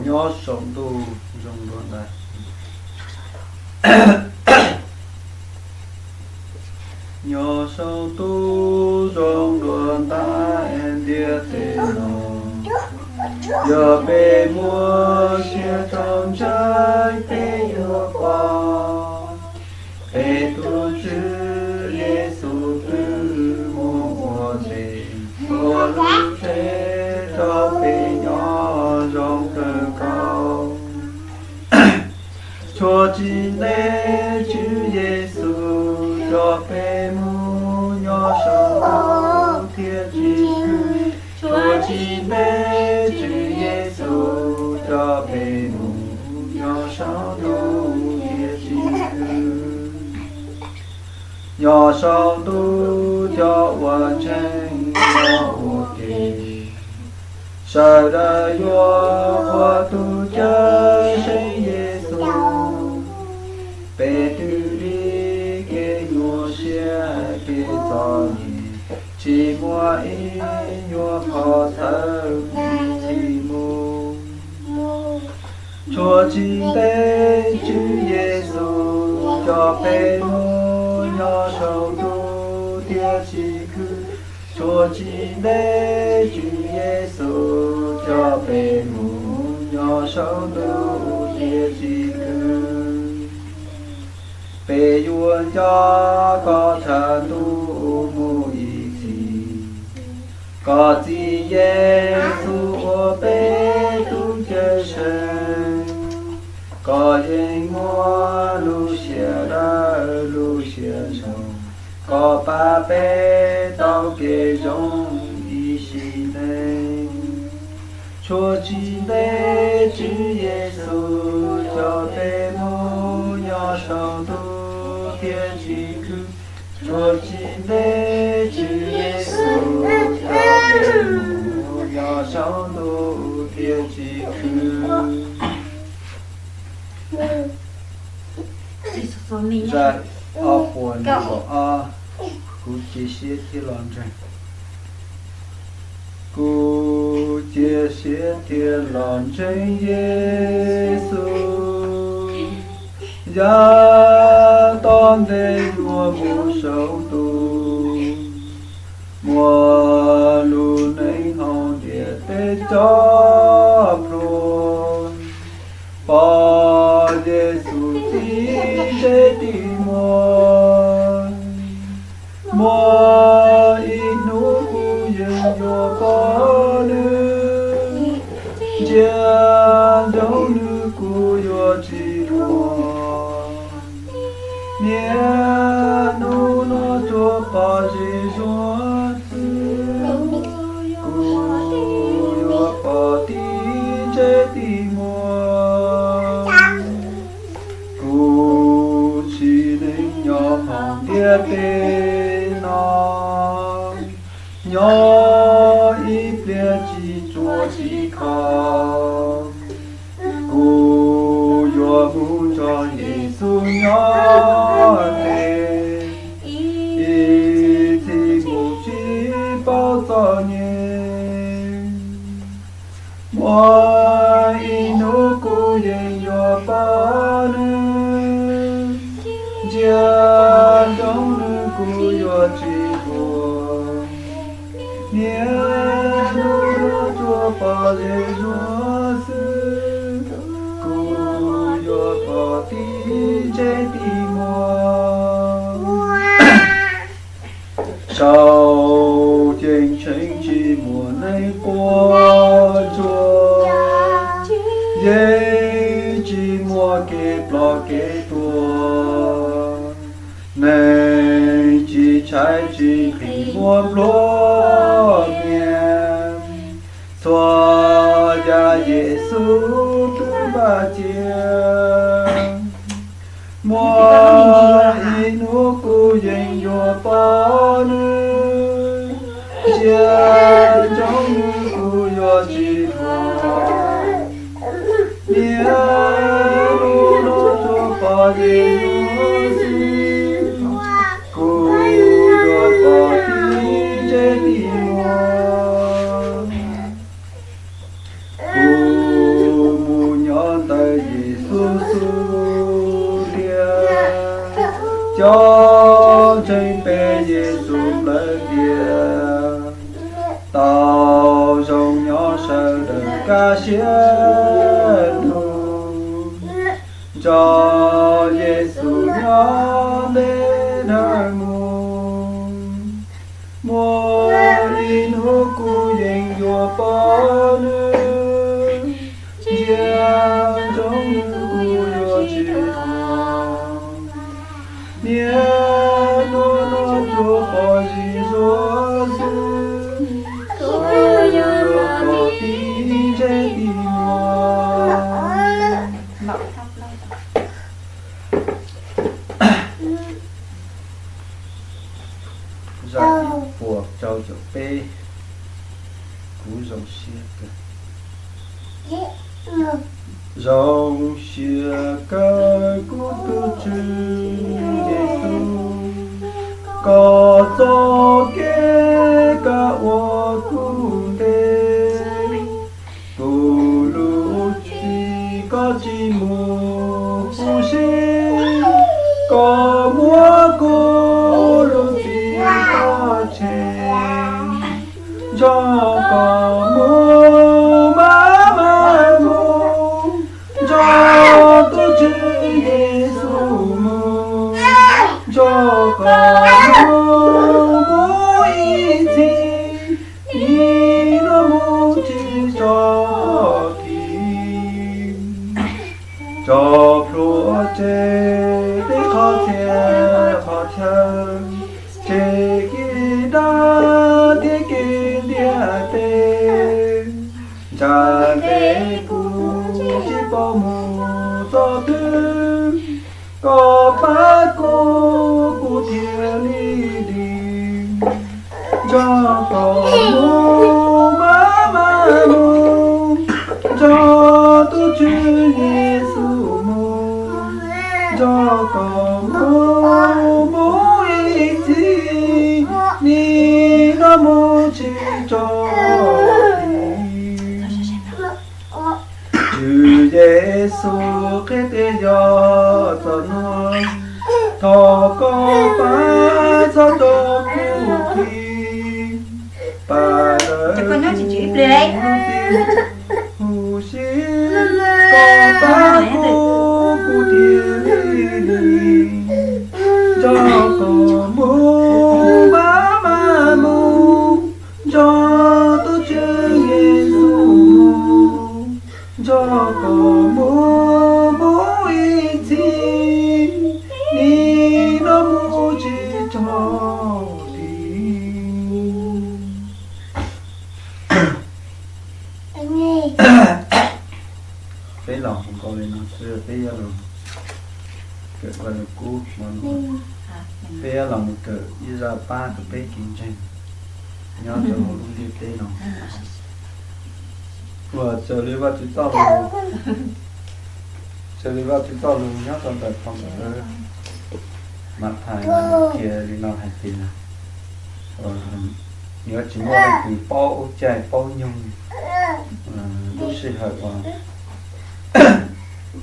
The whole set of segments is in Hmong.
Nyob saum ntuj zoo dua ntais. Nyob saum ntuj zoo dua ntais ntiaj teb no, yog peb muaj siab rau ntseeg peb yuav pom peb tus Tswv Yexus twb mus ua tes ua lub tsev rau peb nyob zoo kawg nkaus. Tsuas tsis ntev Tswv Yexus coj peb mus nyob saum ntuj thiaj tsis khwv. Tsuas tsis ntev Tswv Yexus coj peb mus nyob saum ntuj thiaj tsis khwv. Nyob saum ntuj cov uas ntseeg nyob ua ke, sawv daws yuav ua tus cawm seej Yexus. Peb twb dim kev nyuaj siab kev txom nyem, tsis muaj ib nyuag qhov txhawj dim txhim mus. Tsuas tsis ntev Tswv Yexus coj peb mus nyob saum ntuj thiaj tsis khwv. Tsuas tsis ntev Tswv Yexus coj peb mus nyob saum ntuj thiaj tsis khwv. Peb yuav nco koj tshav ntuj mus ib txhis. Koj txib Yexus ua peb tus cawm seej, koj yeej muaj lub siab dawb lub siab zoo, koj pab peb tau kev zoo ib sim neej. Tsuas tsis ntev Tswv Yexus coj peb mus nyob saum ntuj thiaj tsis khwv. Tsuas tsis ntev Tswv Yexus coj peb mus nyob saum ntuj thiaj tsis khwv. Zaj ob puas nees nkaum ob. Kuv cia siab thiab los ntseeg. Kuv cia siab thiab los ntseeg Yexus, yav tom ntej yuav mus saum ntuj, muaj lub neej hauv ntiaj teb cov pluag, pom Yexus tib ntsej tib muag. Muaj ib hnub kuv yeej yuav pom nws, ntsia ntsoov nws kuv yuav tsis quaj. Niaj hnub no tsuas pom zej zuag xwb, kuv yuav pom tib ntsej tib muag. Kuv tsis neej nyob hauv ntiaj teb no, nyob ib pliag tsis tsuas tsis kho. Kuv yuav mus nrog Yexus nyob tes, ib txhis mus tsis paub txom nyem. Muaj ib hnub kuv yeej yuav pom nws, ntsia ntsoov nws kuv yuav tsis quaj. Niaj hnub no tsuas pom zej zuag xwb, kuv yuav pom tib ntsej tib muag. Saum ceeb tsheej tsis muaj neeg quaj ntsuag, yeej tsis muaj kev ploj kev tuag. Neeg tsis tshaib tsis nqhis muaj nplua mias, txhua Ntsia Yexus twb npaj cia, muaj ib hnub kuv yeej yuav pom nws, ntsia ntsoov nws kuv yuav tsis dhuav. Niaj hnub no tsuas pom Yexus xwb, kuv yuav pom tib ntsej tib muag. Kuv mus nyob ntawm Yexus xub ntiag, cov ntseeg peb Yexus plawv tiag, tau zoo nyob sawv daws kaj siab nug, nrog Yexus nyob ntev dhawv mus. Muaj ib hnub kuv yeej yuav pom nws, ntsia ntsoov nws kuv yuav tsis dhuav. Niaj hnub no tsuas pom Yexus xwb, kuv yuav pom tib ntsej tib muag. Zaj ib puas rau caum peb. Kuv zoo siab kawg. Zoo siab kawg kuv tus Tswv Yexus, koj txoj kev kaj ua kuv ntev. Kuv lub txim koj tsis mus huv si, koj muab kuv lub txim pov tseg. Nrog koj mus maj mam mus, nrog tus Tswv Yexus mus, nrog koj mus mus ib txhis, nim no mus tsis tso tid. Tso plhuav tseg tej qhov txhia qhov chaw, tseg kev dag thiab kev ntiaj teb. Tsam ntev kuv tsis paub mus txoj twg, koj pab kuv kuv thiaj li dim. Nrog koj mus maj mam mus, nrog tus Tswv Yexus mus, nrog koj mus mus ib txhis, nim no mus tsis tso tid. Tswv Yexus qhia tias yog txoj no, thov koj pab txhob rau kuv khi, pab lawv kuv lub txim huv si, koj pab kuv kuv thiaj li dim. Nrog koj mus maj mam mus, nrog tus Tswv Yexus mus, nrog koj mus mus ib txhis, nim no mus tsis tso tid. Peb los mus nkaus li no xwb, peb yuav los kawm Vaj Lug Kub hmo no, peb yuav los mus kawm ib zaj pab rau peb kev ntseeg nyob rau hauv lub ntiaj teb no. Uas raws li Vajtswv txoj lus, raws li Vajtswv txoj lus nyob rau ntawm phau ntawv Mathais qhia li no hais tias, yuav tsis muaj leej twg paub caij paub nyoog lub sij hawm uas tus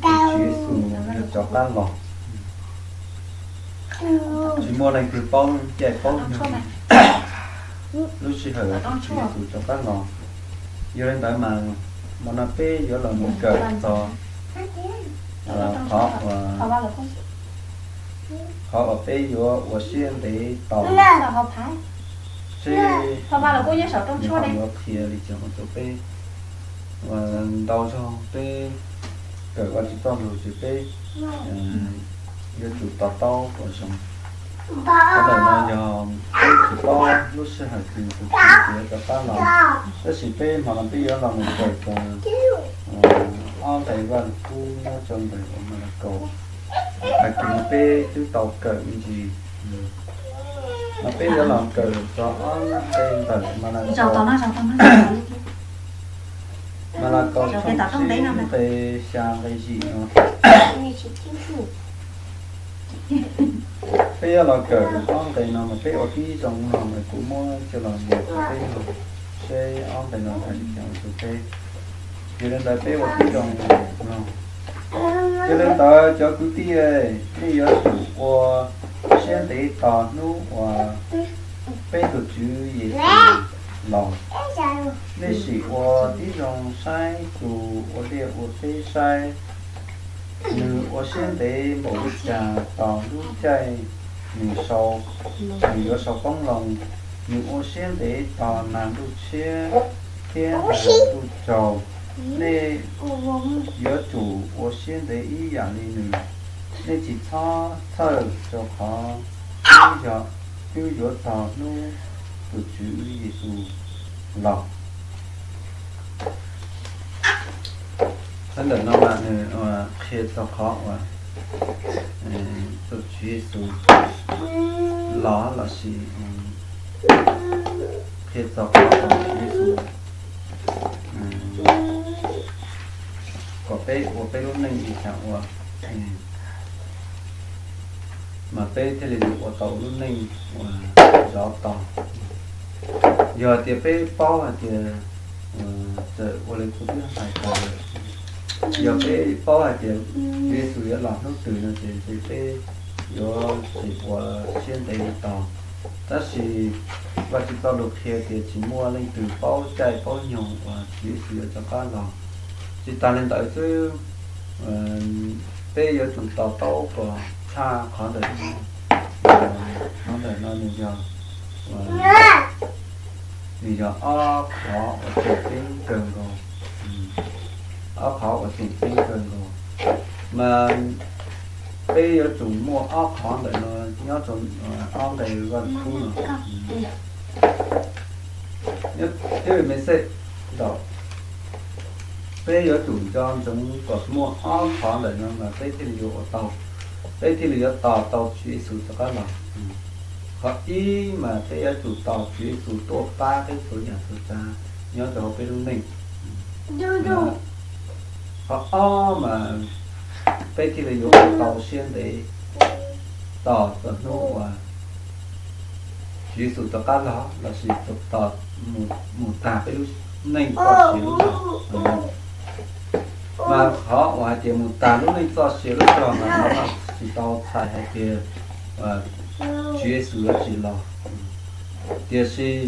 Tswv Yexus yuav rov qab los. Tsis muaj leej twg paub caij paub nyoog lub sij hawm tus Tswv Yexus rov qab los. Yog li ntawd mas hmo no peb yuav los mus kawm txog qhov, qhov uas peb yuav ua siab ntev tau, seb nws ho yuav qhia li cas rau peb. Ntau zaug peb kawm Vajtswv txoj lus ces peb yuav tsum to taub kom zoo. Qhov ntawm no yog peb tsis paub lub sij hawm twg tus Tswv yuav rov qab los, tab sis peb hmo no peb yuav los mus kawm txog ob nqe Vaj Lug Kub nyob rau ntawm uas Malakaus. Tag kis no peb twb tau kawm me ntsis, mas peb yuav los kawm txog ob nqe ntawm Malakaus, Malakaus tshooj tsib nqe xya nqe yim no. Peb yuav los kawm ob nqe no mas peb ua tib zoo mloog, kuv muab coj los mus rau peb mloog seb ob nqe no hais li cas rau peb. Yog li ntawd peb ua tib zoo mloog. Yog li ntawd cov kwv tij, nej yuav tsum ua siab ntev tos hnub uas peb tus Tswv Yexus los. Nej sim ua tib zoo saib tus ua liaj ua teb saib, nws ua siab ntev npaum li cas tos lub caij nws sau, nws yuav sau qoob loo. Nws ua siab ntev tos nag ntuj tshiab thiab nag ntuj tsaus. Nej yuav tsum ua siab ntev ib yam li nws. Nej tsis txhob txhawj, rau qhov twb yuav txog hnub tus Tswv Yexus los. Qhov ntawm no mas nws qhia txog qhov uas tus Tswv Yexus los lossis qhia txog qhov uas Tswv Yexus kom peb ua peb lub neej li cas ua mas peb thiaj li yuav ua tau lub neej uas zov tos. Yog tias peb paub hais tias, txawm ua li kuv twb hais tas lawm, yog peb paub hais tias Tswv Yexus yuav los hnub twg no ces ntshe peb yuav tsis ua siab ntev li tos. Tab sis Vajtswv txoj lus qhia tias tsis muaj leej twg paub caij paub nyoog uas Tswv Yexus yuav rov qab los. Tsis tas li ntawd xwb, peb yuav tsum to taub kom tshaj qhov ntawm no. Qhov ntawm no nws yog, nws yog ob qhov uas tseem ceeb kawg nkaus, ob qhov uas tseem ceeb kawg nkaus. Mas peb yuav tsum muaj ob qhov ntawm no nyob rau ob nqe Vaj Lug Kub no. Thiab me xej, peb yuav tsum nco ntsoov kom muaj ob qhov ntawm no mas peb thiaj li yuav ua tau, peb thiaj li yuav tos tau Tswv Yexus rov qab los. Qhov ib mas peb yuav tsum tos Tswv Yexus tuaj pab peb txhua yam txhua tsav nyob rau hauv peb lub neej. Qhov ob mas peb thiaj li yuav ua tau siab ntev tos txog hnub uas Tswv Yexus rov qab los lossis tos mus tag peb lub neej txoj sia lub zog. Mas qhov uas hais tias mus tag lub neej txoj sia lub zog mas no tsis tau txhais hais tias Tswv Yexus yuav tsis los. Tiam sis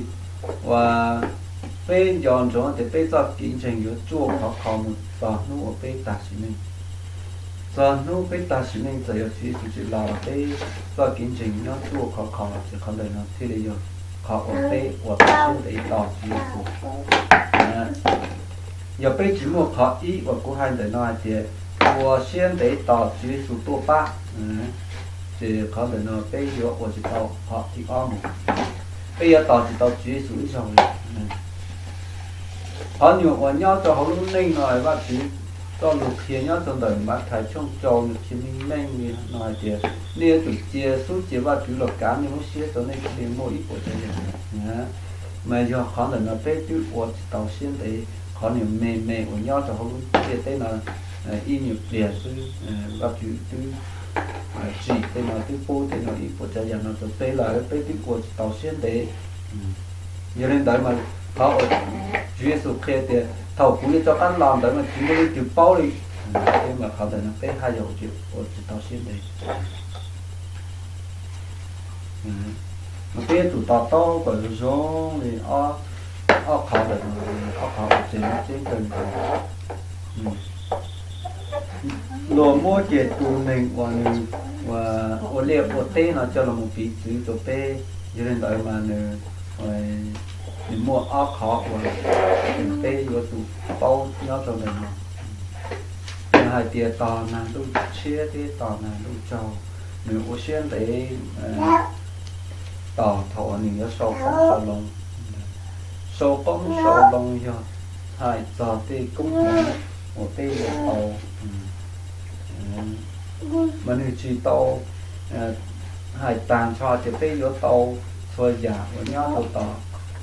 uas peb nco ntsoov tias peb txoj kev ntseeg yuav ruaj khov kho mus txog hnub uas peb tag sim neej. Txog hnub peb tag sim neej txawm yog Tswv Yexus tsis los los peb txoj kev ntseeg nyob ruaj khov kho, ces qhov ntawm no thiaj li yog qhov uas peb ua tau siab ntev tos Tswv Yexus. Yog peb tsis muaj qhov ib uas kuv hais ntawm no hais tias ua siab ntev tos Tswv Yexus tuaj pab, ces qhov ntawm no peb yuav ua tsis tau qhov thib ob mus, peb yuav tos tsis tau Tswv Yexus ib zaug li. Qhov nyuam uas nyob rau hauv lub neej no Vajtswv txoj lus qhia nyob rau ntawm Mathais tshooj rau nws qhia meej meej li no hais tias nej yuav tsum cia xub cia Vajtswv los kav nej lub siab rau nej thiaj li muaj ib puas tsav yam. Mas yog qhov ntawm no peb twb ua tsis tau siab ntev, qhov niag me me uas nyob rau hauv lub ntiaj teb no ib nyuag pliag xwb, Vajtswv twb tsim tej no twb pub tej no ib puas tsav yam no rau peb lawm, peb twb ua tsis tau siab ntev. Yog li ntawd mas qhov uas Tswv Yexus qhia tias thaum kuv yuav rov qab los ntawd mas tsis muaj leej twg paub li, mas qhov ntawm no peb haj yam ua tsis tau siab ntev. Mas peb yuav tsum to taub kom zoo zoo li ob qhov ntawm no, ob qhov uas tseem ceeb kawg nkaus. Luag muab ceg tus neeg uas nws ua liaj ua teb no coj los mus piv txwv rau peb, yog li ntawd mas nws, nws muaj ob qhov uas peb yuav tsum paub nyob rau ntawm no. Nws hais tias tos nag ntuj tshiab thiab tos nag ntuj tsaus, nws ua siab ntev tos thaum uas nws yuav sau qoob sau loo. Sau qoob sau loo yog hais txog tej koob hmoov uas peb yuav tau, mas nws tsis tau hais tag nrho tias peb yuav tau txhua yam uas nyob rau tom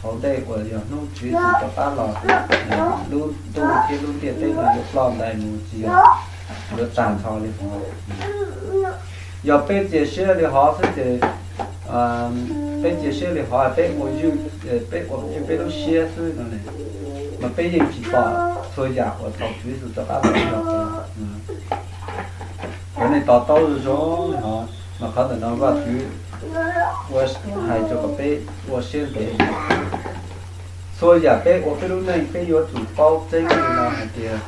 hauv ntej uas yog hnub Tswv Yexus rov qab los, lub ntuj thiab lub ntiaj teb no yuav ploj ntais mus, tsis yog yuav tag nrho li. Yog peb txias siab li hov xwb ces, peb txias siab li hov peb ua ywj, peb ua ywj peb lub siab xwb no, mas peb yeej tsis pom txhua yam uas thaum Tswv Yexus rov qab los. Cov neeg to taub zoo zoo li hov, mas qhov ntawm no Vajtswv ua hais rau kom peb ua siab ntev. Txhua yam peb ua peb lub neej peb yuav tsum paub tseeb li no hais tias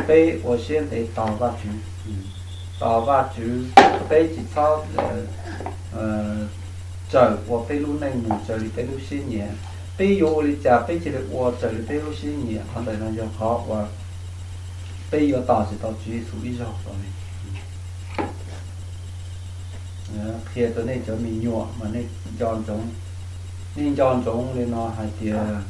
peb ua siab ntev tos Vajtswv, tos Vajtswv, peb tsis txhob txawm ua peb lub neej mus raws li peb lub siab nyiam. Peb yuav ua li cas peb cia li ua raws li peb lub siab nyiam, qhov ntawm no yog qhov uas peb yuav tos tsis tau Tswv Yexus ib zaug li. Qhia rau nej cov me nyuam mas nej nco ntsoov, nej nco ntsoov li no hais tias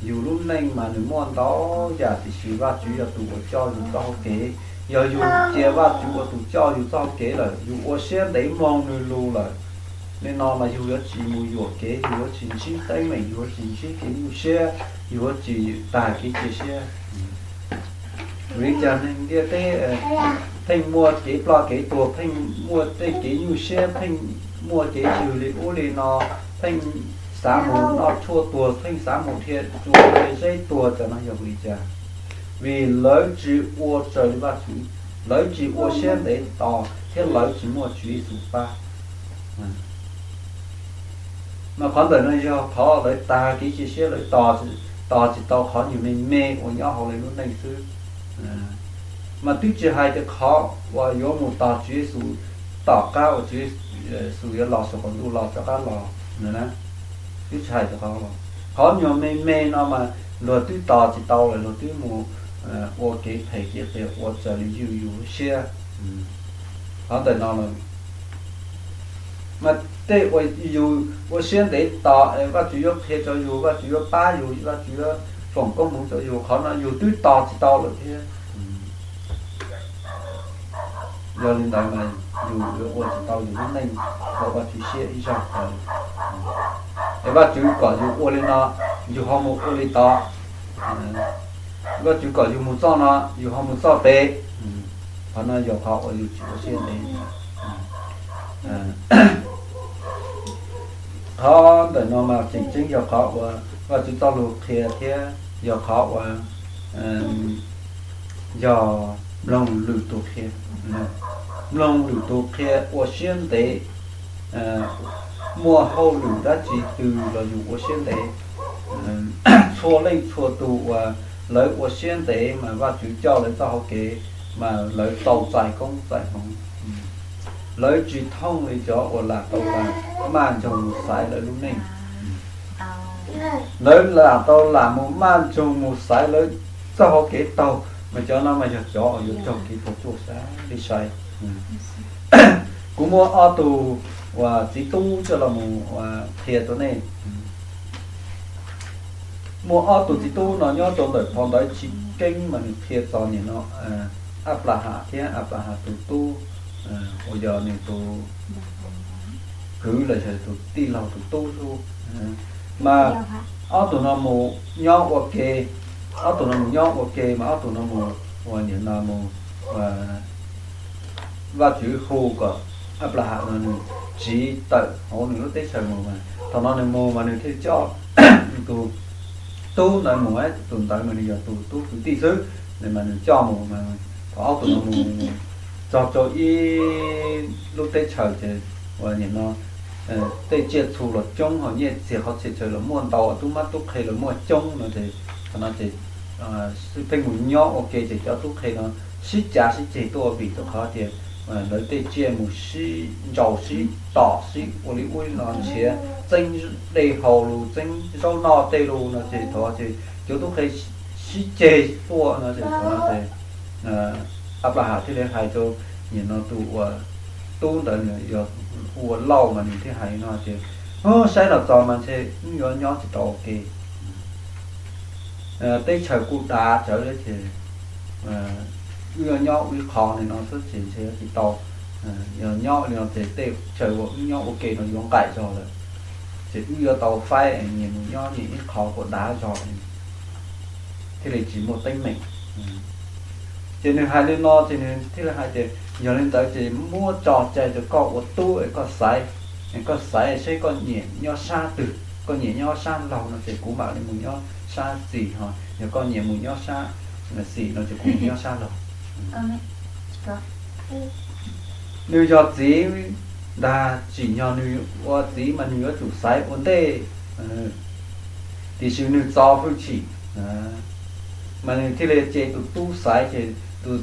yus lub neej mas nws muaj ntau yam tiam sis Vajtswv yog tus uas coj yus txoj hau kev. Yog yus cia Vajtswv ua tus coj yus txoj hau kev lawm, yus ua siab ntev mloog nws lus lawm, li no mas yus yuav tsis mus yuam kev, yus yuav tsis ntsib teeb meem, yus yuav tsis ntsib kev nyuaj siab, yus yuav tsis tag kev cia siab. Vim li cas neeg ntiaj teb pheej muaj kev ploj kev tuag, pheej muaj tej kev nyuaj siab, pheej muaj kev ywg li ub li no, pheej xav mus noj tshuaj tuag, pheej xav mus dhia tsua dhia zeb tuag, cov no yog vim li cas? Vim lawv tsis ua raws li Vajtswv, lawv tsis ua siab ntev tos thiab lawv tsis muaj Tswv Yexus pab. Mas qhov ntawm no yog qhov lawv tag kev cia siab, lawv tos tsis tau qhov nyuag me me uas nyob hauv lawv lub neej xwb. Mas twb tsis hais tias qhov uas yuav mus tos Tswv Yexus tom qab uas Tswv Yexus yuav los saum qaum ntuj los rov qab los na, twb tsis hais tias qhov, qhov nyuag me me no mas luag twb tos tsis tau lawm, luag twb mus ua kev phem kev qias ua raws li yus lub siab. Qhov ntawm no los mas tej uas yus ua siab ntev tos Vajtswv yuav qhia rau yus, Vajtswv yuav pab yus, Vajtswv yuav foom koob hmoov rau yus, qhov no yus twb tos tsis tau lawm thiab. Yog li ntawd mas yus yuav ua tsis tau yus lub neej kom Vajtswv siab ib zaug. Es Vajtswv kom yus ua li no, yus ho mus ua li tod. Vajtswv kom yus mus txoj no, yus ho mus txoj pem. Qhov no yog qhov uas yus tsis ua siab ntev. Qhov ntawm no mas tseem ceeb yog qhov uas Vajtswv txoj lus qhia thiab yog qhov uas yog mloog lwm tus qhia. Mloog lwm tus qhia ua siab ntev, muaj hauj lwm dab tsi twg los yus ua siab ntev. Txhua leej txhua tus uas lawv ua siab ntev mas Vajtswv coj lawv txoj hau kev mas lawv tau txais koob txais hmoov. Lawv tsis thooj li cov uas lam tau lam maj nroog mus xaiv lawv lub neej. Lawv lam tau lam mus maj nroog mus xaiv lawv txoj hau kev taug, mas cov no mas yog cov uas yuav raug kev puas tsuaj sab li sai. Kuv muaj ob tug uas txiv tub coj los mus qhia rau nej. Muaj ob tug txiv tub no nyob rau ntawm phau ntawv Chiv Keeb mas nws qhia txog nim no Anplaham thiab Anplaham tus tub uas yog nws tus kwv los yog tus tij laug tus tub xwb. Mas ob tug no mus nyob ua ke, ob tug no mus nyob ua ke mas ob tug no mus ua nim no mus Vajtswv hu kom Anplaham no nws tsiv tawm hauv nws lub teb chaws mus mas thaum no nws mus mas nws thiaj coj tus tub ntawd mus, tus ntawd mas nws yog tus tub kwv tij xwb, mas nws coj mus mas thaum ob tug no mus txog rau ib lub teb chaws ces uas nim no tej tsiaj txhu los coob ho nyiaj txiag qhov txhia chaw los muaj ntau, tub mab tub qhe los muaj coob no ces thaum no ces pheej mus nyob ua ke ces cov tub qhe no sib cav sib ceg tuaj vim rau qhov tias lawv tej tsiaj mus sib ntsau sib tom sib ua li ub li no nrhiav txeeb dej haus lus txeeb zaub noj tej lus no ces thaum ces cov tub qhe sib ceg tuaj no ces thaum no ces Anplaham thiaj li hais rau nim no tus uas tub ntawd yog hu ua Lauj mas nws thiaj hais li no tias, saib los txog mas ntshe wb yuav nyob tsis tau ua ke. Teb chaws kuj dav tsawv thiab ces wb yuav nyob ua ib qho li no xwb ces ntshe yuav tsis tau. Yog nyob li no ces tej chaw uas wb nyob ua ke no yuav nqaim zog lawm, ces wb yuav tau faib nyias mus nyob nyias ib qho uas dav zog thiaj li tsis muaj teeb meem. Ces nws hais li no ces nws thiaj li hais tias, yog li ntawd ces muab tso cai rau koj ua tub es koj xaiv, koj xaiv seb koj nyiam nyob sab twg, koj nyiam nyob sab laug no ces kuv mam li mus nyob sab xis ho, yog koj nyiam mus nyob sab xis no ces kuv mus nyob sab laug. Nws yog txiv ntag, tsim nyog nws ua txiv mas nws yuav tsum xaiv ua ntej, tiam sis nws txo hwj chim, mas nws thiaj li ces tus tub xaiv ces tus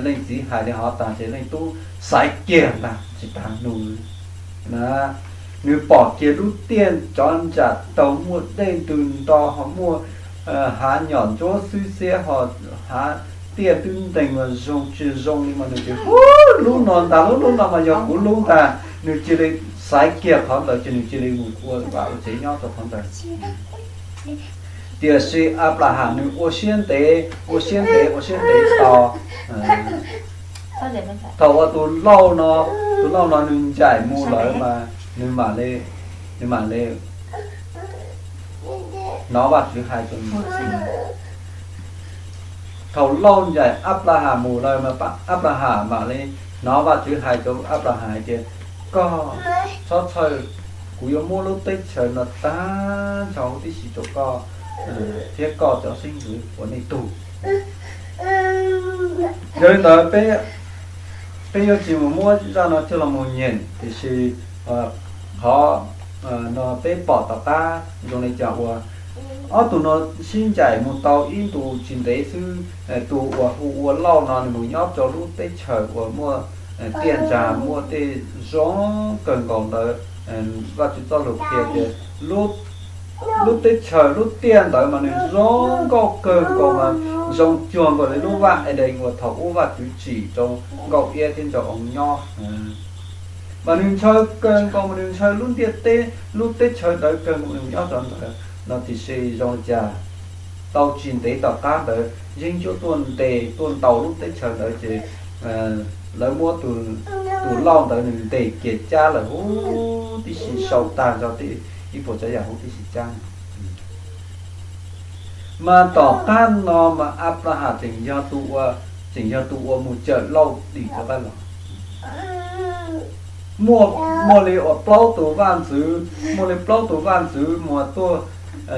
leej txiv hais li hov tag ces leej tub xaiv kiag ntag tsis tas nus na. Nws pom kiag lub tiaj cov ntsam taug muaj dej ntws nto ho muaj hav nyom ntsuab xwb xiab ho hav tiaj twb ntees mas zoo tsis zoo li mas nws tias, lub no ntag, lub lub no mas yog kuv lub ntag. Nws cia li xaiv kiag qhov ntawd ces nws cia li mus ua vaj ua tsev nyob rau qhov ntawd. Tiam sis Anplahas nws ua siab ntev, ua siab ntev, ua siab ntev tos. Thaum uas tus lauj no, tus lauj no nws ncaim mus lawm mas nws mam li, nws mam li hnov Vajtswv hais rau nws. Thaum lauj ncaim Anplahas mus lawm mas Anplahas mam li hnov Vajtswv hais rau Anplahas hais tias, koj txhob txhawj, kuv yuav muab lub teb chaws no tag nrho huv tib si rau koj thiab koj cov xeeb ntxwv ua nej tug. Yog li ntawd, peb yuav tsis mus muab zaj no coj los mus nyeem, tiam sis qhov no peb pom tom qab zoo li cas uas ob tug no sib ncaim mus tau ib ntus tsis ntev xwb, tus uas hu ua lauj no nws mus nyob rau lub teb chaws uas muaj tiaj ntsag muaj tej zoo kawg nkaus ntawd. Vajtswv txoj lus qhia tias lub teb chaws lub tiaj ntawd mas nws zoo nkauj kawg nkaus mas zoo cuag nkaus li lub vaj Edees uas thaum ub Vajtswv tsim rau Nkauj Iab thiab Ntsaum Oo nyob. Mas nws ntshaw kawg nkaus mas nws ntshaw lub ntiaj teb, lub teb chaws ntawd kawg nkaus nws nyob rau ntawd no. Tiam sis zoo li cas tau tsis ntev tom qab ntawd yeeb ncuab tuaj ntes tuaj ntaus lub teb chaws ntawd ces lawv muab tus lauj ntawd nws ntes kiag cab lawm huv tib si, sau tag nrho ib puas tsav yam huv tib si cab. Mas tom qab no mas Anplahas tseem yog tus ua, tseem yog tus uas mus cawm lauj dim rov qab los. Muaj, muaj li uas plaub tus vaj ntxwv, muaj li plaub tus vaj ntxwv mus tuaj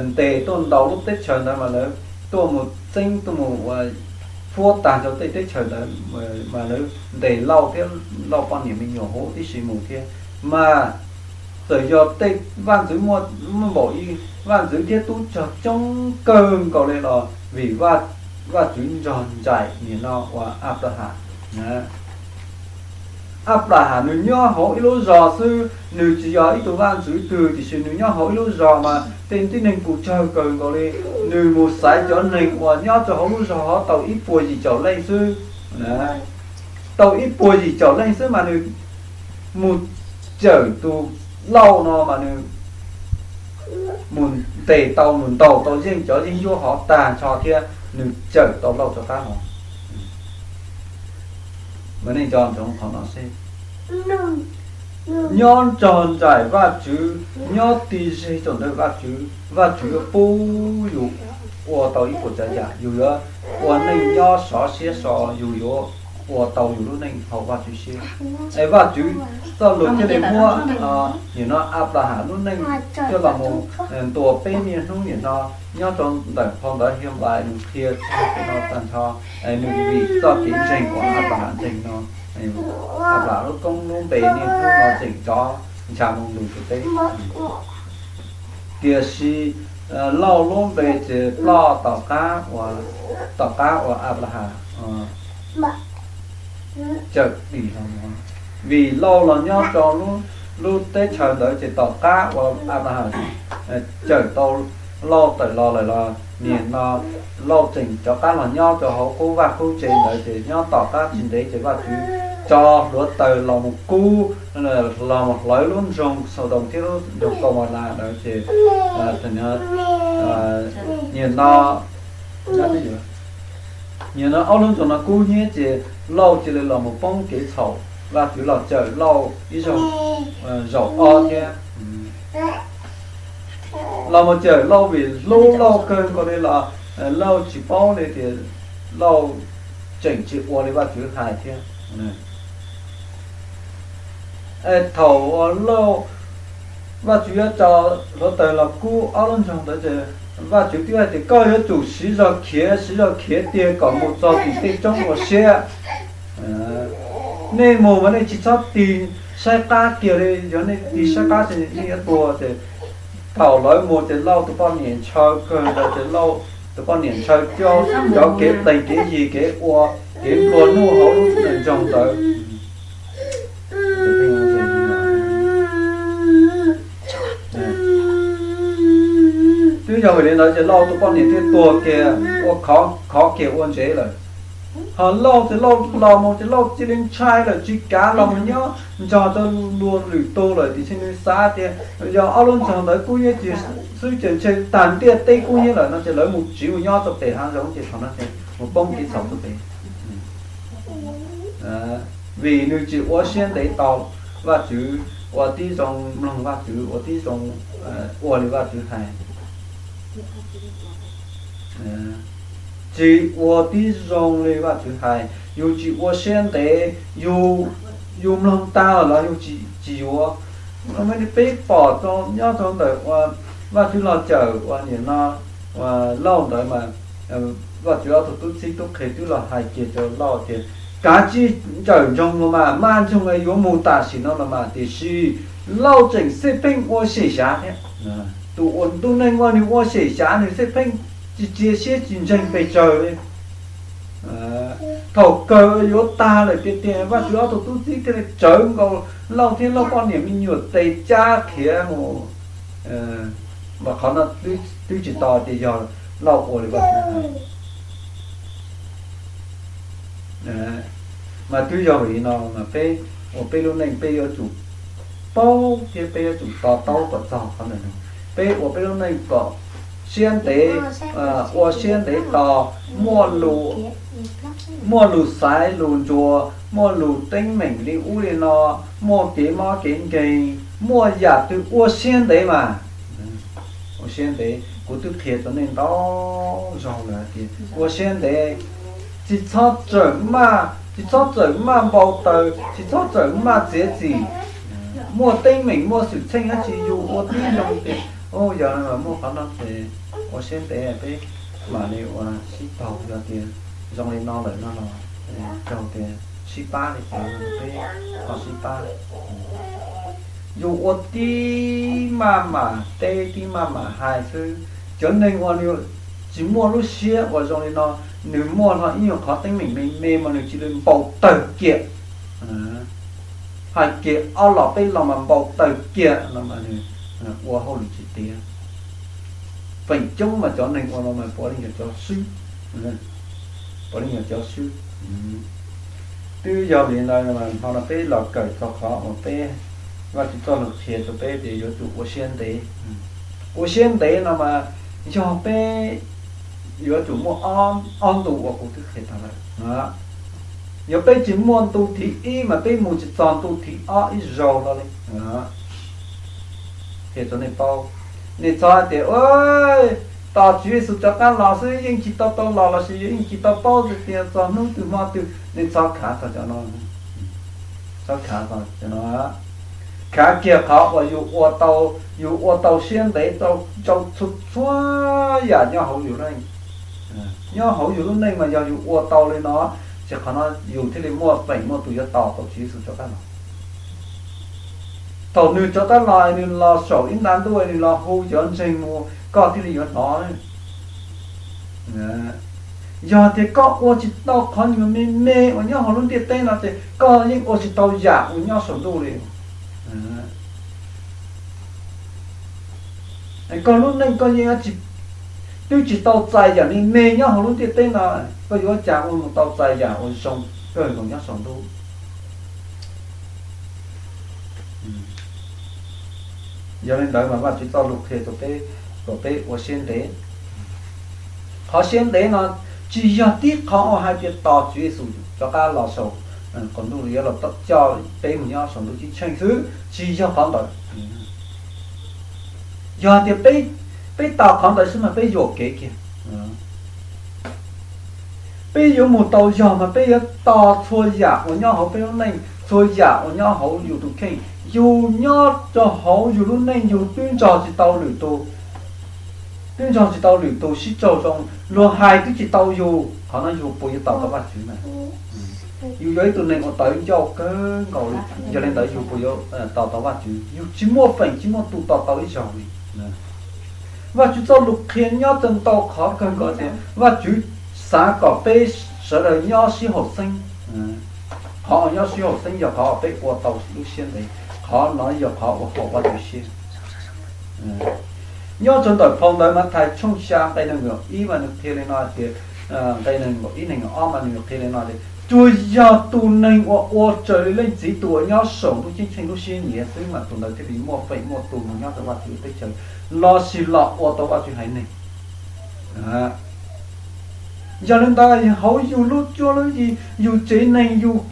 ntes tuaj ntaus lub teb chaws ntawd mas lawv tuaj mus txeeb tuaj mus ua fuab tag rau tej teb chaws ntawd, mas lawv ntes lauj thiab lauj poj niam me nyuam huv tib si mus thiab. Mas txawm yog tej vaj ntxwv muaj npaum ib, vaj ntxwv thiab tub rog coob kawg nkaus li los vim Vajtswv nrog nraim nim no uas Anplahas. Anplahas nws nyob hauv ib lub zos xwb, nws tsis yog ib tug vaj ntxwv twg tiam sis nws nyob hauv ib lub zos mas tej tib neeg kuj tsawg kawg nkaus li. Nws mus xaiv cov neeg uas nyob rau hauv lub zos hov tau ib puas yim caum leej xwb. Tau ib puas yim caum leej xwb mas nws mus cawm tus lauj no mas nws mus ntes tau, mus ntaus tau yeej cov yeeb ncuab hov tag nrho thiab nws cawm tau lauj rov qab los. Mas nej nco ntsoov qhov no seb, nyob nrog nraim Vajtswv, nyob tib zeg rau ntawm Vajtswv, Vajtswv yuav pub yus ua tau ib puas tsav yam, yus yuav ua neej nyob sov siab so, yus yuav ua tau yus lub neej haum Vajtswv siab. Es Vajtswv txoj lus thiaj li muab nim no Anplahas lub neej coj los mus ntuas peb niaj hnub nim no nyob rau ntawm phau ntawv Henplais nws qhia txog peb no tag nrho. Nws vim txoj kev ntseeg uas Anplahas ntseeg no, Anplahas lub koob lub npe niaj hnub no tseem rov ncha moo lus rau peb. Tiam sis lauj lub npe ces ploj tom qab uas, tom qab uas Anplahas cawm dim los. Vim lauj los nyob rau lub teb chaws ntawd ces tom qab uas Anplahas cawm tau lauj tawm los lawm los nim no lauj tseem rov qab los nyob rau hauv qub vaj qub tsev ntawd ces nyob tom qab tsis ntev ces Vajtswv tso hluav taws los mus kub, los mus hlawv lub nroog Xaudoos thiab lub nroog Kaumaulas ntawd ces, nim no, nim no ob lub nroog no kub hnyiab ces Lauj cia li los mus poob kev txhaum, Vajtswv los cawm Lauj ib zaug, zaum ob thiab. Los mus cawm Lauj vim hlub Lauj kawg nkaus li los Lauj tsis paub li tias Lauj tseem tsis ua li Vajtswv hais thiab. Es thaum Lauj, Vajtswv yuav tso hluav taws los kub ob lub nroog ntawd ces Vajtswv twb hais tias koj yuav tsum siv zog khiav, siv zog khiav tiag kom mus txog tim tej roob ua siab. Nej mus mas nej tsis txhob tig saib qab kiag li, yog nej tig saib qab ces nej yuav tuag ces. Thaum lawv mus ces Lauj tus poj niam ntshaw kawg nkaus ces Lauj tus poj niam ntshaw cov, cov kev plees kev yig kev ua, kev nplua nuj hauv lub nroog ntawd. Twb yog vim li ntawd ces Lauj tus poj niam thiaj tuag kiag, ua khov kiag ua ntsev lawm. Ho Lauj ces Lauj los mus ces Lauj cia li ntshai lawm tsis kav los mus nyob nrog rau luag lwm tus lawm tiam sis nws xav tias yog ob lub nroog ntawd kub hnyiab ces xwb ces ntshe tag ntiaj teb kub hnyiab lawm no ces lawv mus tsiv mus nyob rau pem hav zoov ces thaum no ces mus poob kev txhaum rau pem. Vim nws tsis ua siab ntev tau Vajtswv, ua tib zoo mloog Vajtswv, ua tib zoo ua li Vajtswv hais. Tsis ua tib zoo li Vajtswv hais, yus tsis ua siab ntev, yus, yus mloog tag los yus tsis, tsis yuav. Peb pom rau nyob rau ntawm uas Vajtswv los cawm uas nim no Lauj ntawd mas Vajtswv ob tug tub txib tub qhe twb los hais kiag rau Lauj tias kav tsij ntsawm ntsoog los mas, maj ntsoo yuav mus tam sim no los mas, tiam sis Lauj tseem xij pheej ua xyem xyav thiab. Tus uas ntuj neeg uas nws ua xyem xyav nws xij pheej tsis txias siab tsis ntseeg pes tsawg li. Thaum kawg yuav tag lawm tiag tiag Vajtswv ob tug tub txib thiaj li tsawv nkaus Lauj thiab Lauj poj niam me nyuam tes cab khiav mus. Mas qhov no twb tsis tau tias yog Lauj ua li Vajtswv hais. Mas twb yog vim li no mas peb ua peb lub neej peb yuav tsum paub thiab peb yuav tsum to taub kom txog qhov ntawm no. Peb ua peb lub neej kom siab ntev, ua siab ntev tos, muaj lus xaiv lus ntsuas, muaj lus teeb meem li ub li no, muaj kev mob kev nkeeg, muaj yam twg ua siab ntev mas. Ua siab ntev, kuv twb qhia rau nej ntau zaug lawm hais tias ua siab ntev, tsis txhob txawm maj, tsis txhob txawm maj npau taws, tsis txhob txawm maj txiav txim. Muaj teeb meem muaj xwm txheej dab tsi yus ua tib zoo tias, yog muaj qhov no ces ua siab ntev peb mam li ua sib taug, yog tias zoo li no lawm no los raug tias sib pab li cas peb ho sib pab. Yus ua tib maj mam teb tib maj mam hais xwb. Cov neeg uas nws tsis muaj lub siab uas zoo li no, nws muaj hlo ib nyuag qhov teeb meem me me mas nws cia li npau taws kiag, hais kiag ob los peb los mas npau taws kiag no mas nws ua hauj lwm tsis tiav. Feem coob mas cov neeg ua no mas puav leej yog cov swb, puav leej yog cov swb. Twb yog li ntawd mas hmo no peb los kawm txog qhov uas peb, Vajtswv txoj lus qhia rau peb tias yuav tsum ua siab ntev. Ua siab ntev no mas yog peb yuav tsum muaj ob ntu uas kuv twb qhia tag lawm. Yog peb tsis muaj ntu thib ib mas peb mus tsis txog ntu thib ob ib zaug hlo li. Qhia rau nej paub, nej txhob hais tias tos Tswv Yexus rov qab los xwb yeej tsis tau tau los lossis yeej tsis tau paub tias txog hnub twg hmo twg, nej txhob khav txog cov no. Txhob khav txog cov no. Khav kiag qhov uas yus ua tau, yus ua tau siab ntev rau txhua txhua yam nyob hauv yus lub neej. Nyob hauv yus lub neej mas yog yus ua tau li no, ces qhov no yus thiaj li muaj feem muaj tus yuav tos tau Tswv Yexus rov qab los. Thaum nws rov qab los, nws los saum ib nta ntuj, nws los hu cov ntseeg mus, koj thiaj li yuav hnov. Yog tias koj ua tsis tau qhov nyuag me me uas nyob hauv lub ntiaj teb no ces koj yeej ua tsis tau yam uas nyob saum ntuj li. Koj lub neej koj yeej twb tsis tau txais yam me me nyob hauv lub ntiaj teb no, koj yuav ua cas ua mus tau txais yam uas zoo kawg nkaus nyob saum ntuj? Yog li ntawd mas Vajtswv txoj lus qhia rau peb kom peb ua siab ntev. Qhov siab ntev no tsis yog tib qhov uas hais tias tos Tswv Yexus rov qab los saum qaum ntuj los yuav los coj peb mus nyob saum ntuj ceeb tsheej xwb, tsis yog qhov ntawd. Yog tias peb tos qhov ntawd xwb mas peb yuam kev kiag. Peb yuav mus tau yog mas peb yuav tos txhua yam uas nyob hauv peb lub neej, txhua yam uas nyob hauv yus tus kheej. Yus nyob rau hauv yus lub neej yus twb nrog tsis tau lwm tus, twb nrog tsis tau lwm tus sib raug zoo, luag hais twb tsis tau yus, qhov no yus puas yuav tos tau Vajtswv na? Yus yog ib tug neeg uas tawv ncauj kawg nkaus li, yog li ntawd yus puas yuav tos tau Vajtswv? Yus tsis muaj feem tsis muaj tus tos tau ib zaug li. Vajtswv txoj lus qhia nyob rau ntau qhov kawg nkaus tias Vajtswv xav kom peb sawv daws nyob sib haum xeeb. Qhov uas nyob sib haum xeeb yog qhov uas peb ua tau lub siab ntev, qhov no yog qhov uas haum Vajtswv siab. Nyob rau ntawm phau ntawv Mathais tshooj xya nqe nees nkaum ib mas nws qhia li no tias, nqe nees nkaum ib nees nkaum ob mas nws qhia li no tias, tsuas yog tus neeg uas ua raws li Leej Txiv tus uas nyob saum ntuj ceeb tsheej lub siab nyiam xwb mas tus ntawd thiaj li muaj feem muaj tus mus nyob rau Vajtswv teb chaws, lossis los ua tau Vajtswv haiv neeg. Yog li ntawd hauv yus lub cuab lub yig, yus tsev neeg, yus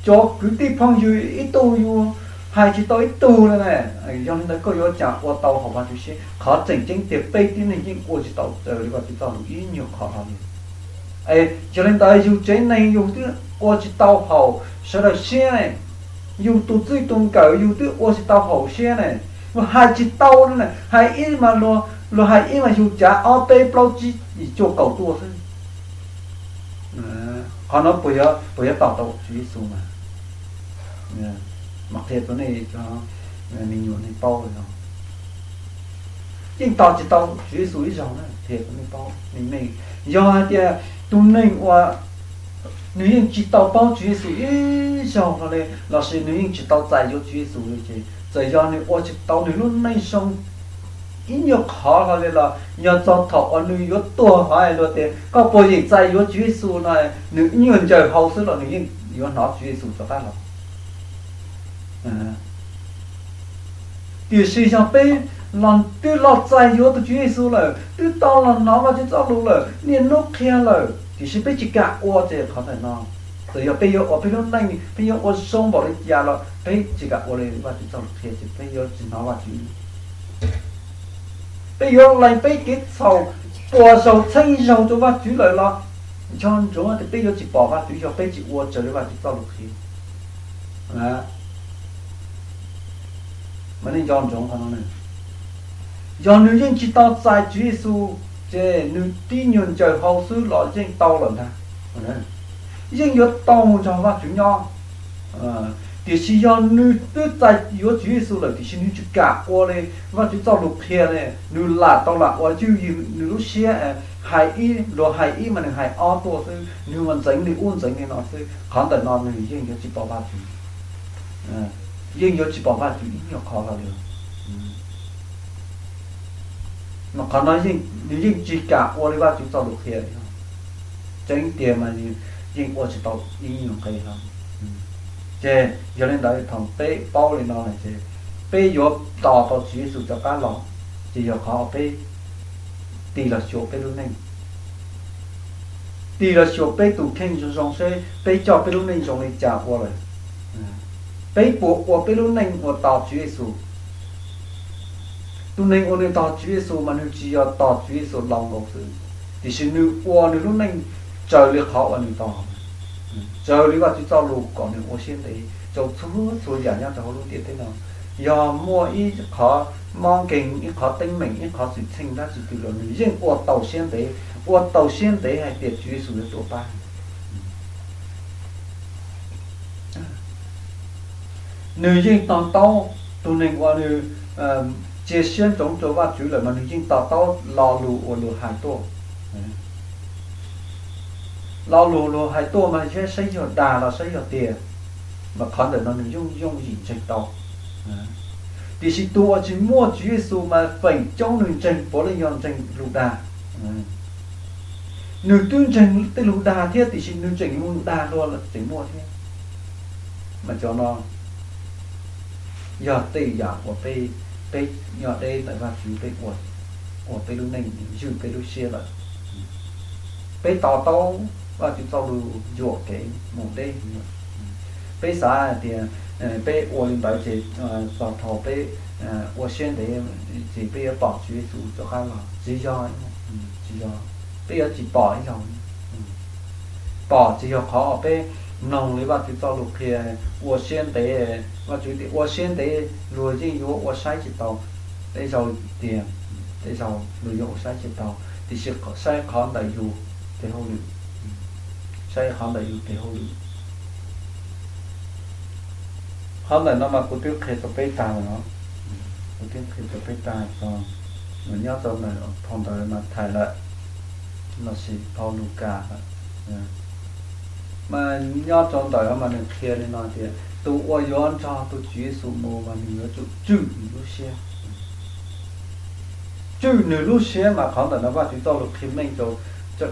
cov kwv tij phooj ywg ib tug yus hais tsis tau ib tug li na. Yog li ntawd koj yuav cas ua tau haum Vajtswv siab? Qhov tseem ceeb tiag peb tib neeg yeej ua tsis tau raws li Vajtswv txoj lus ib nyuag qhov hlo li. Es yog li ntawd yus tsev neeg yus twb ua tsis tau haum sawv daws siab ne, yus tus txij tus nkawm yus twb ua tsis tau haum siab ne, luag hais tsis tau li na, hais ib mas luag, luag hais ib mas yus cav ob peb plaub tsib yim cuaj kaum tuaj xwb. Qhov no puas yuav tos tau Tswv Yexus mas? Mas qhia rau nej cov me nyuam nej paub li no. Yeej tos tsis tau Tswv Yexus ib zaug na, qhia rau nej paub meej meej. Yog hais tias tus neeg uas nws yeej tsis tau paub Tswv Yexus ib zaug hlo li, lossis nws yeej tsis tau txais yuav Tswv Yexus li ces txawm yog nws ua tsis tau nws lub neej zoo ib nyuag qhov hlo li los yog txog thaum uas nws yuav tuag hlo luag tias koj puas yeem txais yuav Tswv Yexus no, nws ib nyuag ncaws hau xwb los nws yeej yuav hnov Tswv Yexus rov qab los. Tiam sis yog peb los twb los txais yuav tus Tswv Yexus lawm, twb tau los hnov Vajtswv txoj lus lawm, niaj hnub qhia lawm, tiam sis peb tsis kam ua ces qhov ntawm no, txawm yog peb yuav ua peb lub neej, peb yuav ua zoo npaum li cas los peb tsis kam ua li Vajtswv txoj lus qhia ces peb yuav tsis hnov Vajtswv. Peb yuav lees peb kev txhaum puas zaug txheeb zaug rau Vajtswv lawm los nco ntsoov tias peb yuav tsis pom Vajtswv yog peb tsis ua raws li Vajtswv txoj lus qhia. Mas nej nco ntsoov qhov no, yog nws yeej tsis tau txais Tswv Yexus ces nws tib nyuag ncaws hau xwb los yeej tau lawm ntag. Yeej yuav tau mus nrog Vajtswv nyob. Tiam sis yog nws twb txais yuav Tswv Yexus lawm tiam sis nws tsis kam ua li Vajtswv txoj lus qhia li, nws lam tau lam ua twj ywm nws lub siab, hais ib, luag hais ib mas nws hais ob tuaj xwb, nws mas ntxeev li ub ntxeev li no xwb, qhov ntawm no nws yeej yuav tsis pom Vajtswv. Yeej yuav tsis pom Vajtswv ib nyuag qhov hlo li. Mas qhov no nws yeej tsis kam ua li Vajtswv txoj lus qhia li. Tseeb tiag mas yeej ua tsis tau ib nyuag nqe hlo. Ces yog li ntawd thaum peb paub li no lawm ces peb yuav tos tau Tswv Yexus rov qab los, ces yog qhov peb tig los xyuas peb lub neej, tig los xyuas peb tus kheej zoo zoo seb peb coj peb lub neej zoo li cas ua lawm. Peb puas ua peb lub neej uas tos Tswv Yexus? Tus neeg uas nws tos Tswv Yexus mas nws tsis yog tos Tswv Yexus laus nkaus xwb, tiam sis nws ua nws lub neej raws li qhov uas nws tos, raws li Vajtswv txoj lus kom nws ua siab ntev rau txhua txhua yam nyob rau hauv lub ntiaj teb no. Yog muaj ib qhov mob nkeeg, ib qhov teeb meem, ib qhov xwm txheej dab tsi twg los nws yeej ua tau siab ntev, ua tau siab ntev hais tias Tswv Yexus yuav tuaj pab. Nws yeej to taub, tus neeg uas nws cia siab ntsoov rau Vajtswv lawm mas nws yeej to taub lo lus uas luag hais tuaj. Lo lus luag hais tuaj mas saib yog dag los saib yog tiag, mas qhov ntawm no nws yooj yooj yim ntseeg tau. Tiam sis tus uas tsis muaj Tswv Yexus mas feem coob nws ntseeg puav leej yog ntseeg lus dag. Nws twb ntseeg tej lus dag thiab tiam sis nws tseem mus dag luag tseem muaj thiab. Mas cov no yog tej yam uas peb, peb nyob deb ntawm Vajtswv peb ua, ua peb lub neej ywj peb lub siab lawm. Peb to taub Vajtswv txoj lus yuam kev mus deb. Peb xav hais tias peb ua li ntawd ces txog thaum peb ua siab ntev ces peb yuav pom Tswv Yexus rov qab los. Tsis yog, tsis yog, peb yuav tsis pom ib zaug. Pom tsis yog qhov uas peb mloog li Vajtswv txoj lus qhia, ua siab ntev, Vajtswv tias ua siab ntev luag yeej yuav ua saib tsis tau. Tej zaug tias, tej zaug luag yuav ua saib tsis tau, tiam sis saib qhov ntawm yus tes hauj lwm, saib qhov ntawm yus tes hauj lwm. Qhov ntawm no mas kuv twb qhia rau peb tag lawm os. Kuv twb qhia rau peb tag tso, nyob rau ntawm phau ntawv Mathais lawm, los sis phau Lukas lawm. Mas nyob rau ntawm mas nws qhia li no tias tus uas yuav nrog tus Tswv Yexus mus mas nws yuav tsum tswj nws lub siab. Tswj nws lub siab mas qhov ntawm no Vajtswv txoj lus qhia meej rau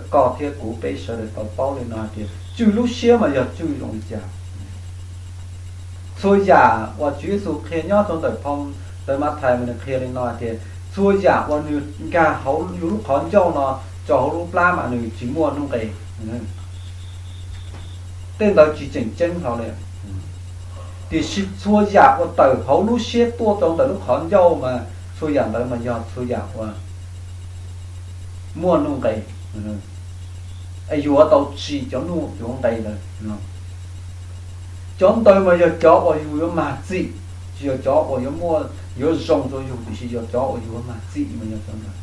koj thiab kuv peb sawv daws tau paub li no hais tias tswj lub siab mas yog tswj zoo li cas. Txhua yam uas Tswv Yexus qhia nyob rau ntawm phau ntawv Mathais mas nws qhia li no hais tias txhua yam uas nws nkag hauv yus lub qhov ncauj no rau hauv lub plab mas nws tsis muaj nuj nqis. Tej ntawd tsis tseem ceeb hlo li. Tiam sis txhua yam uas tawm hauv lub siab tuaj rau ntawm lub qhov ncauj mas txhua yam ntawd mas yog txhua yam uas muaj nuj nqis, es yuav tau tsim cov nuj cov nqis ntawd. Cov ntawd mas yog cov uas yus yuav mag txim, tsis yog cov uas yuav muaj, yuav zoo rau yus, tiam sis yog cov uas yus yuav mag txim mas yog cov ntawd.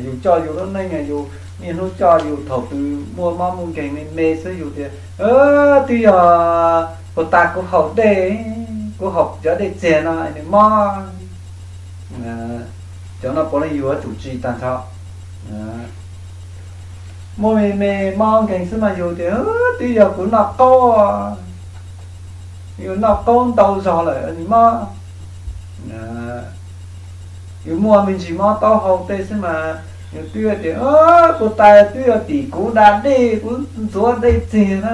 Yus coj yus lub neej, yus niaj hnub coj yus thaum twg muaj mob muaj nkeeg me me xwb yus tias, twb yog puag ta kuv haus dej, kuv haus cov dej txiag no nws mob. Cov no puav leej yus yuav tsum tsim tag nrho. Muaj me me mob nkeeg xwb mas yus tias twb yog kuv noj qaub, yus noj qaub ntau zog lawm nws mob. Yus muaj me ntsis mob taub hau tej xwb mas yus twb tias puag ta twb yog tim kuv da dej, kuv ntxuav dej txiag na.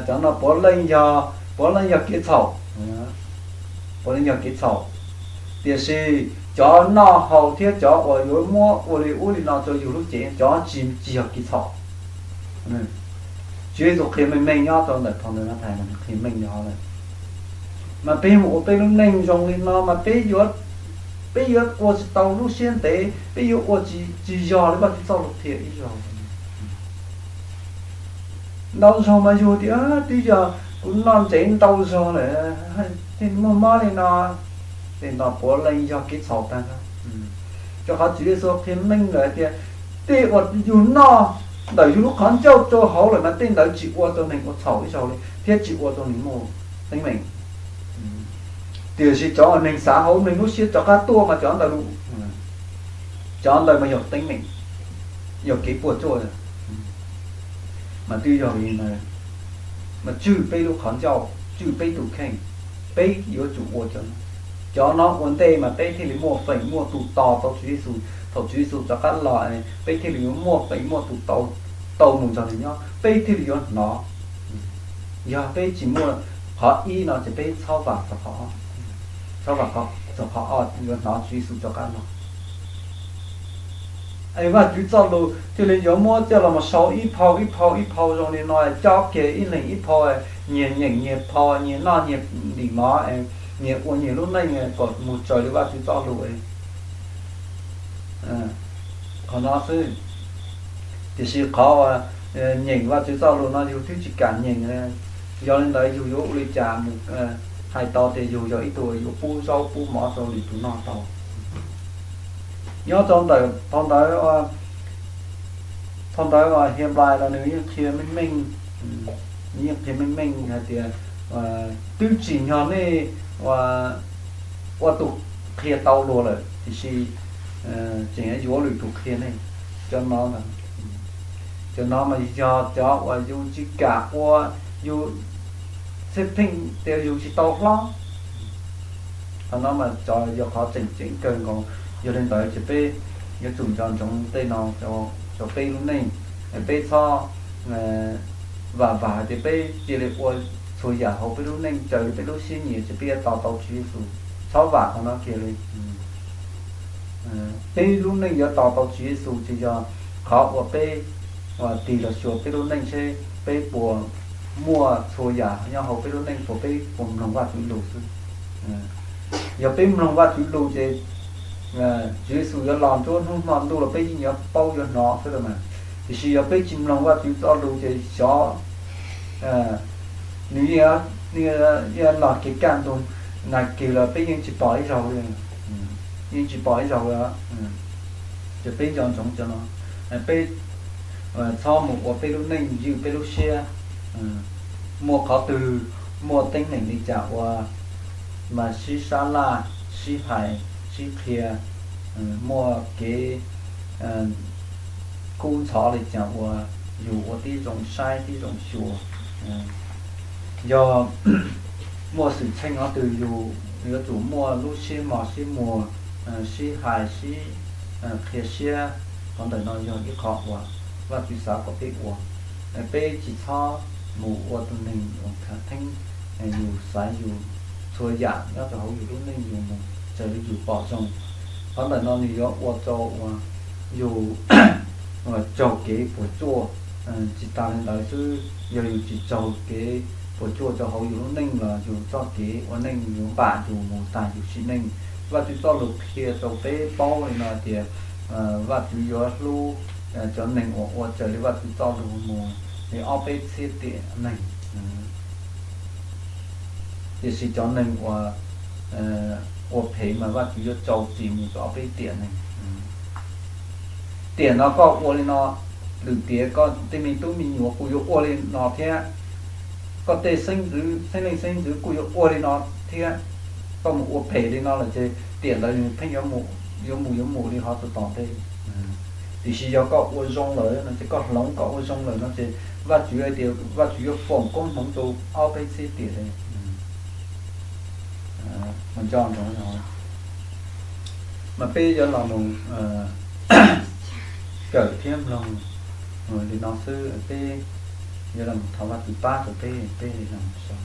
Cov no puav leej yog, puav leej yog kev txhaum, puav leej yog kev txhaum. Tiam sis cov noj haus thiab cov uas yuav muab ua li ub li no rau yus lub cev, cov tsis, tsis yog kev txhaum. Tswv Yexus qhia meej meej nyob rau ntawm phau ntawv Mathais mas nws qhia meej li no lawm. Mas peb mus ua peb lub neej zoo li no mas peb yuav, peb yuav ua tsis tau lub siab ntev, peb yuav ua tsis, tsis yog li Vajtswv txoj lus qhia ib zaug. Ntau zaug mas yus tias twb yog kuv noj ntsev ntau zaug lawm thiaj muaj mob li no. Tej no puav leej yog kev txhaum tag nrho. Rau qhov Tswv Yexus qhia meej lawm hais tias tej uas yus noj ntawm yus lub qhov ncauj rau hauv lawm mas tej ntawd tsis ua rau neeg ua txhaum ib zaug li thiab tsis ua rau neeg muaj teeb meem. Tiam sis cov uas neeg xav hauv neeg lub siab rov qab tuaj mas cov ntawd, cov ntawd mas yog teeb meem, yog kev puas tsuaj. Mas twb yog li ntawd, mas tswj peb lub qhov ncauj, tswj peb tus kheej, peb yuav tsum ua cov, cov no ua ntej mas peb thiaj li muaj feem muaj tus tos tau Tswv Yexus. Thaum Tswv Yexus rov qab los peb thiaj li yuav muaj feem muaj tus tau, tau mus nrog nws nyob, peb thiaj li yuav hnov. Yog peb tsis muaj qhov ib no ces peb txhob vam txog qhov, txhob vam txog qhov ob yuav hnov Tswv Yexus rov qab los. Es Vajtswv txoj lus thiaj li yuav muab coj los mus sau ib phau ib phau ib phau zoo li no, cob kiag ib leeg ib phau, nyias nyeem nyias phau, nyias noj nyias ntim mov, nyias ua nyias lub neej kom mus raws li Vajtswv txoj lus. Qhov no xwb. Tiam sis qhov nyeem Vajtswv txoj lus no yus twb tsis kam nyeem, yog li ntawd yus yuav ua li cas mus hais tau tias yus yog ib tug yuav pub zaub pub mov rau lwm tus noj tau? Nyob rau ntawm phau ntawv, phau ntawv Henplais los nws yeej qhia meej meej, nws yeej qhia meej meej hais tias twb tsim nyog nej ua tus qhia tau luag lawm tiam sis tseem yuav lwm tus qhia nej. Cov no, cov no mas yog cov uas yus tsis kam ua, yus xij pheej tias yus tsis tau hlob. Qhov no mas yog qhov tseem ceeb kawg nkaus. Yog li ntawd ces peb yuav tsum nco ntsoov tej no rau peb lub neej, peb txhob, vam vam hais tias peb cia li ua txhua yam hauv peb lub neej raws li peb lub siab nyiam ces peb yuav tos tau Tswv Yexus. Txhob vam qhov no kiag li. Peb lub neej yuav tos tau Tswv Yexus ces yog qhov uas peb tig los xyuas peb lub neej seb peb puas muaj txhua yam nyob hauv peb lub neej puas peb puas mloog Vajtswv lus xwb. Yog peb mloog Vajtswv lus ces Tswv Yexus yuav los nruab hnub hmo ntuj los peb yeej yuav paub yuav hnov xwb mas. Tiam sis yog peb tsis mloog Vajtswv txoj lus ces xyov nws yeej los kev kaj ntug nag kis los peb yeej tsis pom ib zaug li, yeej tsis pom ib zaug li. Ces peb nco ntsoov cov no, peb txhob mus ua peb lub neej ywj peb lub siab. Muaj qhov twg muaj teeb meem li cas ua mas sib sab laj, sib hais, sib qhia, muaj kev kub ntxhov li cas ua, yus ua tib zoo saib tib zoo xyuas. Yog muaj xwm txheej qhov twg yus yuav tsum muaj lub siab mos siab muag, sib hais sib qhia siab. Qhov ntawm no yog ib qho uas Vajtswv xav kom peb ua. Peb tsis txhob mus ua tus neeg uas khav theeb, yus xaiv yus txhua yam nyob rau hauv yus lub neej yus mus raws li yus pom zoo. Qhov ntawm no nws yuav ua rau uas yus raug kev puas tsuaj. Tsis tas li ntawd xwb, yog yus tsis raug kev puas tsuaj rau hauv yus lub neej los yus txoj kev ua neej yuav npam yus mus tas yus sim neej. Vajtswv txoj lus qhia rau peb paub li no tias Vajtswv yuav hlub cov neeg uas ua raws li Vajtswv txoj lus mus li ob peb txhiab tiam neeg. Tiam sis cov neeg uas ua phem mas Vajtswv yuav rau txim mus rau ob peb tiam neeg. Tiam no koj ua li no, lwm tiam koj tej me tub me nyuam kuj yuav ua li no thiab, koj tej xeeb ntxwv xeeb leej xeeb ntxwv kuj yuav ua li no thiab. Koj mus ua phem li no lawm ces tiam ntawd nws pheej yuav mus yuav mus yuav mus li hov tau tom ntej. Tiam sis yog koj ua zoo lawm no ces koj hloov koj ua zoo lawm no ces Vajtswv hais tias Vajtswv yuav foom koob hmoov rau ob peb txhiab tiam li. Mas nco ntsoov, mas peb yuav los mus kawm thiab mloog li no xwb, peb yuav los thov Vajtswv pab rau peb, peb los so.